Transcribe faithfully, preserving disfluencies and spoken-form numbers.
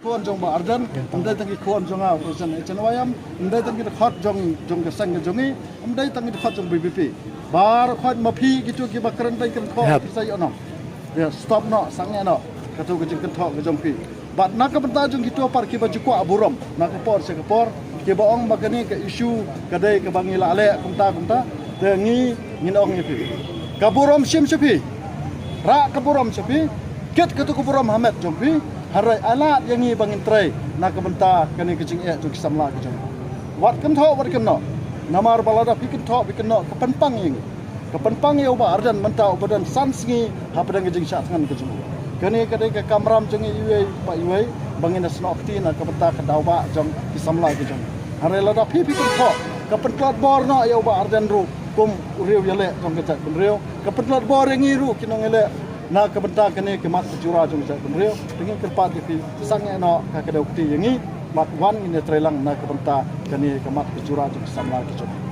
Khun jong Bah Ardent, ym dei tang ki khun jong nga, President H N Y M, ym dei tang ki dkhot jong, jong ka seng ka jong ngi, ym dei tang ki dkhot jong V P P. Baroh khoit ma phi kito kiba kren dei kren khoh, phi sa ïoh noh. Ïa, stop noh, sangeh noh kato ka jingkynthoh ka jong phi. Bad na ka bynta jong kito para kiba ju kwah burom na ka por sha ka por, kiba ong ba kane ka issue ka dei kaba ngi la leh kumta kumta, te ngi, ngin ong ïa phi, ka burom shim sha phi. Rah ka burom sha phi, kit kato ka burom ha met jong phi. Hynrei ai lad ïa ngi ba ngin trei na ka bynta kane ka jingeh jong ki samla ka jong ngi. Wat kynthoh, wat kynnoh. Namar ba lada phi kynthoh, phi kynnoh, ka pynpang ïa ngi. Ka pynpang ïa u Bah Ardent mynta uba don san sngi hapdeng ka jingshah thngan ka jong u. Kane ka dei ka kamram jong ngi iwei pa iwei ba ngin ïa snoh kti na ka bynta ka daw bah jong ki samla ka jong ngi. Hynrei lada phi, phi kynthoh, ka pyntlot bor noh ïa u Bah Ardent ruh kum u riew ïaleh jong ka jaitbynriew, ka pyntlot bor ïa ngi ruh ki nongïaleh na ka bynta kane ka mat ka jura jong ka jaitbynriew. Te ngi kyrpad ïa phi, sangeh noh ka kdew kti ïa ngi, bad wan ngin ïa trei lang na ka bynta kane ka mat ka jura jong ki samla ka jong ngi.